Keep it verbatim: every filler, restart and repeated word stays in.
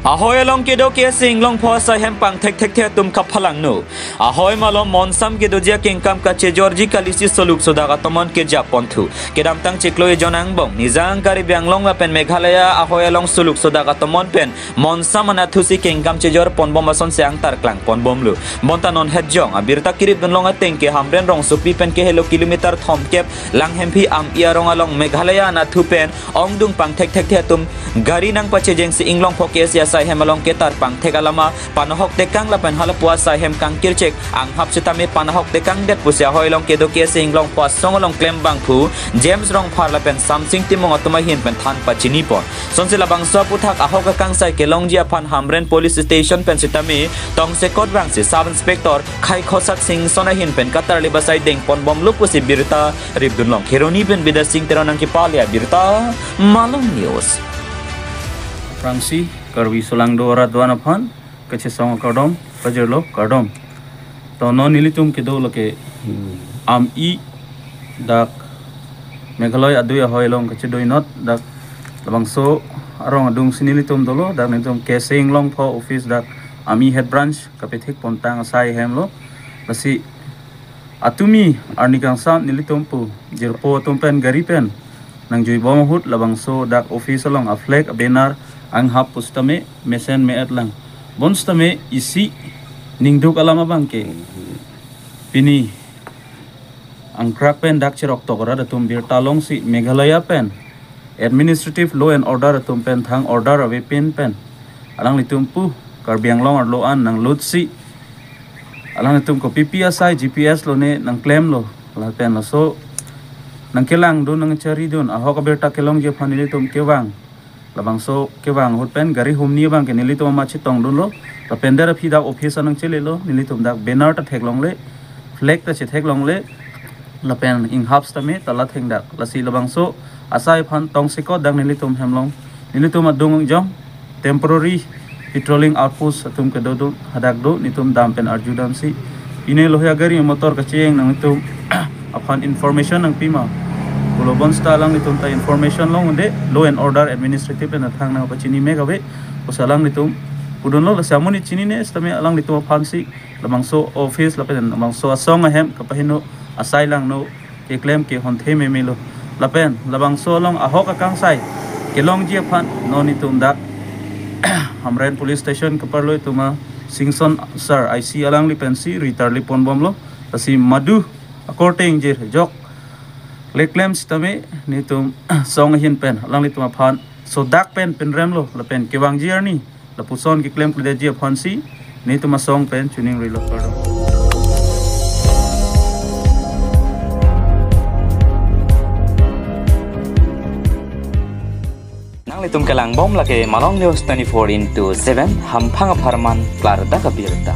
Ahoi along kedo K S A Inglongpho asai hem pangthek thekthe atum kaphalangno. Ahoi malom monsam kedoji akengkam kachejorji kalisi soluk sodak atomon kejapon thu. Kedamtang chiklo ejon angbong Nijang Karbi Anglong lapen Meghalaya ahoi along soluk sodak atomon pen monsam anatthu si kengkam chejor ponbom asonsi angtar klang ponbomlo. Bonta non hetjong abirta kirip dunlong ateng ke Hamren rongsopi pen kehelo kilometer thomkep Langhemphi Ami arong along Meghalaya anatthu pen ongdung pangthek thekthe atum gari nangpachejengsi Inglongpho K S A asai hem along ketar pangthek alama panahok tekang lapen halapu asai hem kangkirchek anghap sitame panahok tekangdet pusi ahoi along kedo K S A Inglongpho asong along klembangphu James Rongphar lapen Samsing Timung atum ahin pen than pachinipon. Sonsi labangso aputhak ahok akangsai kelongji aphan Hamren Police Station pen sitame tongsekot vangsi Sub Inspector Khaikhosak Singson ahin pen katarli basai dengponbomlo pusi birta ripdunlong. Kheroni pen Bidya Sing Teron nangkepale abirta, Malong News. Aphrangsi Karbi solangdo arat do-an aphan kachesong akardom pajirlo, kardom. To non nelitum kedo lake Ami dak Meghalaya adui ahoi along kachedo inot dak labangso arong adungsi nelitum dolo, dak nelitum K S A Inglongpho office dak Ami head branch kapethek pontang asai hemlo. Lasi atumi arni kangsam nelitum pu jirpo atum pen gari pen nangjuibom ahut labangso dak office along aflag abanner anghap pusitame mesen me-et lang. Bonsitame isi ningduk alam abang ke pini angkrak pen dak cheroktok arat atum birta longsi Meghalaya pen administrative law and order atum pen thang order avepin pen alanglitum pu Karbi Anglong arlo an nanglutsi alanglitum kopipi asai G P S lone nangklemlo lapen laso nangkelangdun nangcharidun ahok abirta kelongji aphan nelitum kevang. Labangso kevang ahut pen gari humni abang ke nelitum amat chetongdunlo. Lapen der aphi dak office anang chelelo, nelitum dak banner ta theklongle, flag ta chetheklongle, lapen inghap sitame ta la thengdak. Lasi labangso asai aphan tongsekot dak nelitum hem along nelitum adung jong temporary patrolling outpost atum kedo do, hadak do, nelitum dam pen arjudamsi pine lohe agari motor kacheng nangtum aphan information nangpima pulo, bonsita alanglitum ta information longde law and order administrative pen athang nangpachini mek ave pusi alanglitum pudunlo. Lasi amonit chinine sitame alanglitum aphansi labangso office lapen labangso asong ahem kapaheno asai langno keklem ke honthe memelo. Lapen labangso along ahok akangsai kelongji aphan non nelitum dak Hamren Police Station kaparlo itum a Singson Sir I C alangli pensi ritarli ponbomlo. Lasi madu akorte ingjir jok leklem sitame nelitum song ahin pen alanglitum aphan sodak pen pinremlo lapen kevangji arni lapuson keklemkledetji aphansi nelitum asong pen chuning rilo, kardom. Nanglitum kelangbom lake Malong News twenty-four into seven, hamphang apharman klardak abirta.